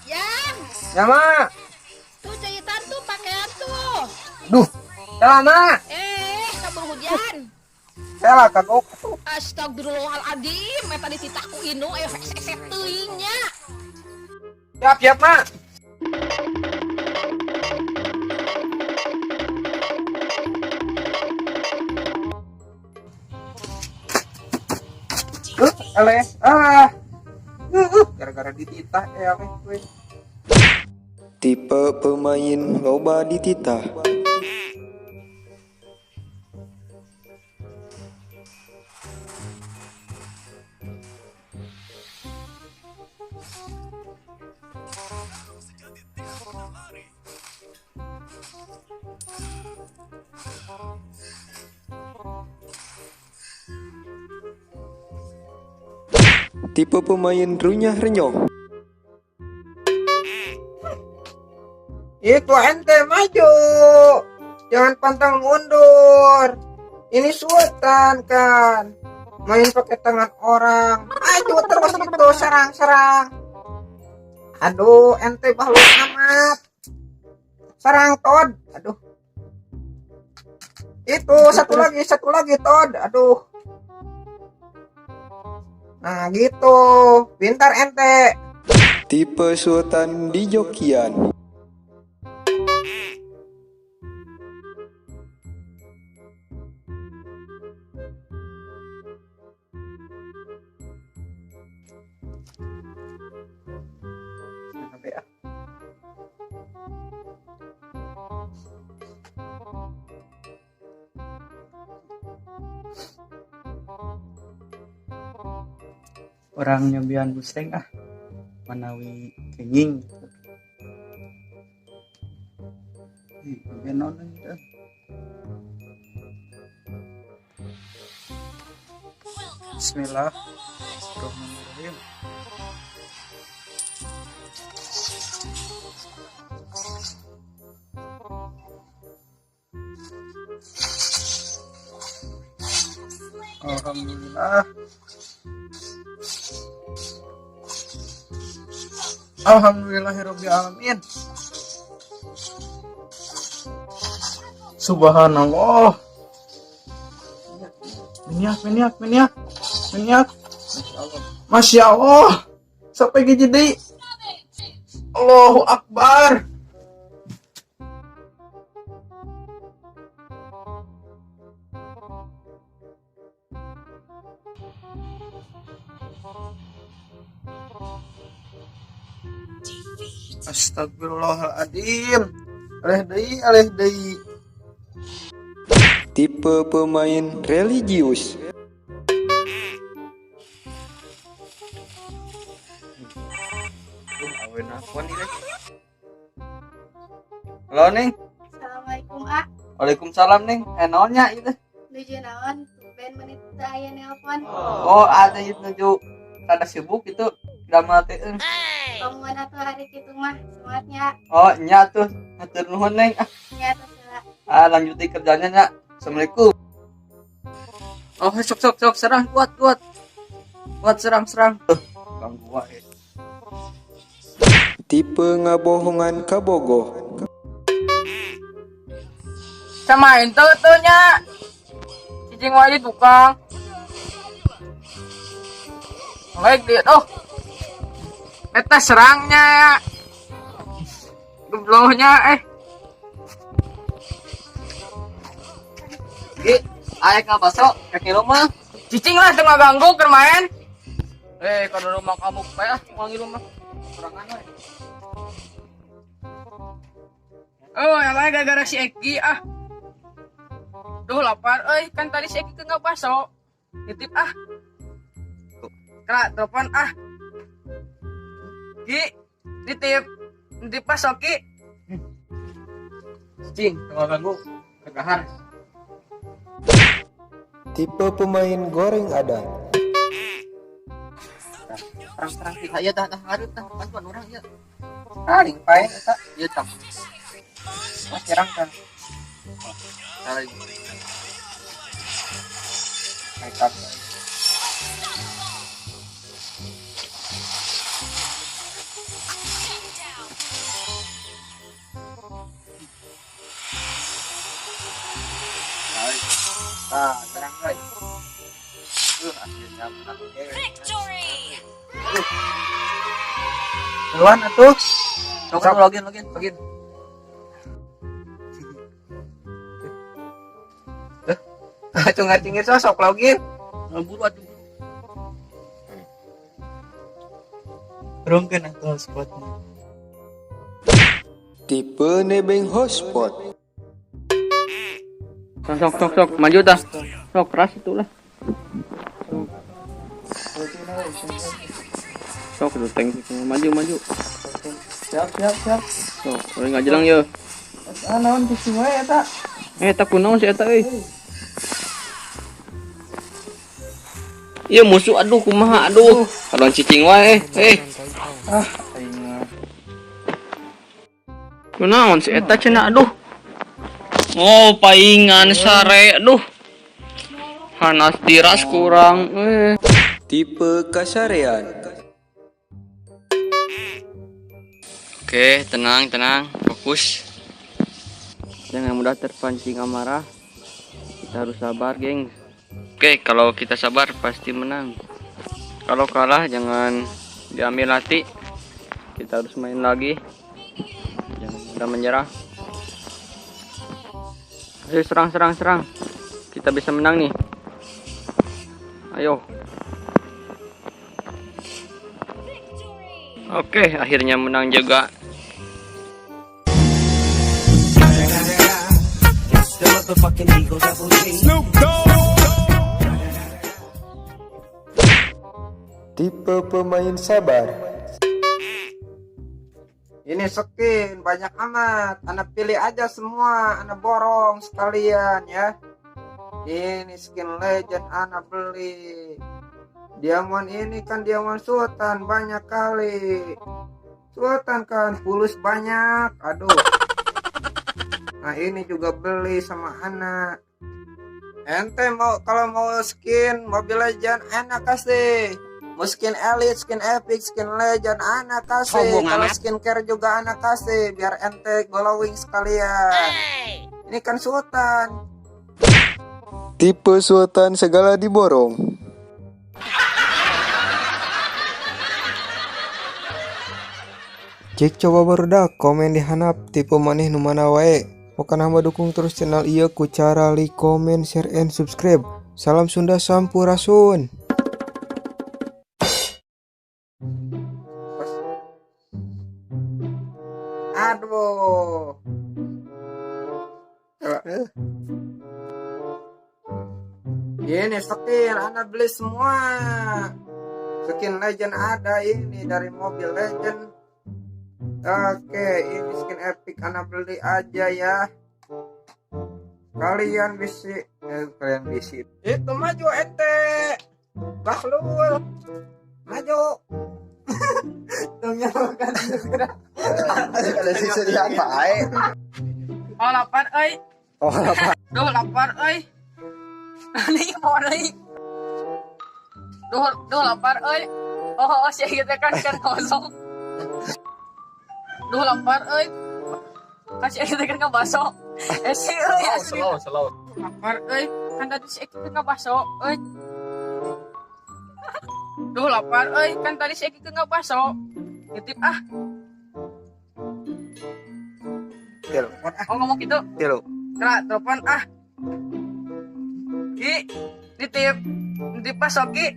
Yang, Ya, Mak. Tuh jahitan tuh pakaian tuh. Duh, salah, Mak. Eh, kabur hujan. Salah kagok tuh. Astagfirullahaladzim, eta dititah ku Inu, ayo hese teuing nya. Siap, siap, Mak. Eleh, ah. Gara-gara dititah eleh we. Tipe pemain loba dititah. Tipe pemain runyah renyoh. Itu ente maju. Jangan pantang mundur. Ini sultan kan. Main pakai tangan orang. Maju terus itu serang-serang. Aduh, ente bahlul amat. Serang Todd. Aduh. Itu satu lagi Todd. Aduh. Nah, gitu. Pintar ente. Tipe sultan di jokian. Orang nyobian buseng ah manawi kenging gitu. Ih, nyobian naon gitu. Bismillahirrahmanirrahim. Alhamdulillah. Alhamdulillahirabbil alamin. Subhanallah. Minyak, minyak, minyak, minyak. Masya Allah. Masya Allah. Sampai gigi deui. Allahu Akbar. Astagfirullahaladzim. Aleh deui, aleh deui. Tipe pemain religius. Halo, Neng. Assalamualaikum, A. Waalaikumsalam, Neng. Naon nya ieu teh? Nuju naon? Tumben menit teu aya nelpon. Oh, ada ieu nuju rada sibuk gitu. Drama teh. Kamu atuh hari kitu mah, semangatnya. Oh, nya tuh. Hatur nuhun, Neng. Ah, Nya atuh heula. ah, lanjut deui kerjanya nya. Assalamualaikum. Oh, sok sok sok serang kuat kuat. Kuat serang serang. Ganggu wae. Tipe ngabohongan kabogoh. Sama ente tuh nya. Cicing wae di tukang. Baik dia oh. Eta serangnya. Geblohnya eh. Gi, aya ngabaso ka rumah. Cicing lah tengah ganggu keur main. Kalau rumah kamu bae ah wangi rumah. Kurangan we. Oh, yang lain gara-gara si Eki ah. Duh lapar euy, kan tadi si Eki ke nggak baso. Nitip ah. Kra, telepon ah. Ki, nitip. Nitip baso Ki. Cicing, tengah ganggu. Kegahar. Tipe pemain goreng adat. Terang-terang ti ieu tah tah ngarut tah bantuan urang ieu. Paling pae eta ieu tah. Mas serang kan. Saling. Mereka. Nah, serang guys. Akhirnya menang. Victory. Duluan atuh. Sok login login login. Cungar-cingir sosok login. Buru atuh. Rungkeun atuh spotnya. Tipe nebeng hotspot. Sok sok sok maju tah. Sok keras itulah. Sok udah tank maju maju. Siap siap siap. Sok, udah ngajelang ye. Ah naon kitu wae eta. Eh, tak kunaon si eta euy. Iya musuh aduh kumaha aduh. Kadon cicing wae eh. Ah aing mah. Kunaon si eta cenah aduh. Oh, paingan sare aduh. Hanas diras kurang eh. Tipe kasarean. Oke, tenang tenang, fokus. Jangan mudah terpancing amarah. Kita harus sabar, geng. Oke, kalau kita sabar pasti menang. Kalau kalah jangan diambil hati. Kita harus main lagi. Jangan mudah menyerah. Ayo serang serang serang. Kita bisa menang nih. Ayo. Oke, akhirnya menang juga. Tipe pemain sabar. Ini skin banyak amat. Anak pilih aja semua, anak borong sekalian ya. Ini skin legend anak beli. Diamond ini kan diamond sultan banyak kali. Sultan kan fulus banyak. Aduh. Nah ini juga beli sama anak. Ente mau kalau mau skin Mobile Legend anak kasih. Mau skin elite, skin epic, skin legend anak kasih. Kalau skincare juga anak kasih biar ente glowing sekalian. Ini kan sultan. Tipe sultan segala diborong. Cek coba barudak komen di hanap tipe maneh nu mana wae. Pokona mah dukung terus channel ieu ku cara like, comment, share, and subscribe. Salam Sunda Sampurasun. Aduh. Coba. Ini skin anak beli semua. Skin legend ada ini dari Mobile Legend. Oke, ini skin epic anak beli aja ya. Kalian bisi, kalian bisi. Itu maju ente. Bahlul. Maju. Ada sisa di apa ae? Oh, lapar euy. Oh, apa? Duh, lapar euy. Nih mau deui. Duh, duh lapar euy. Oh, oh sih gitu kan kan kosong. Duh lapar euy. Kan si Eki kan ngabaso. Eh si euy asli. Slow slow. Lapar euy. Kan tadi si Eki ngabaso euy. Duh lapar euy, kan tadi si Eki ngabaso. Nitip ah. Telepon ah, Oh ngomong gitu. telu. Kera telepon ah. Ki, nitip. Nitip baso Ki.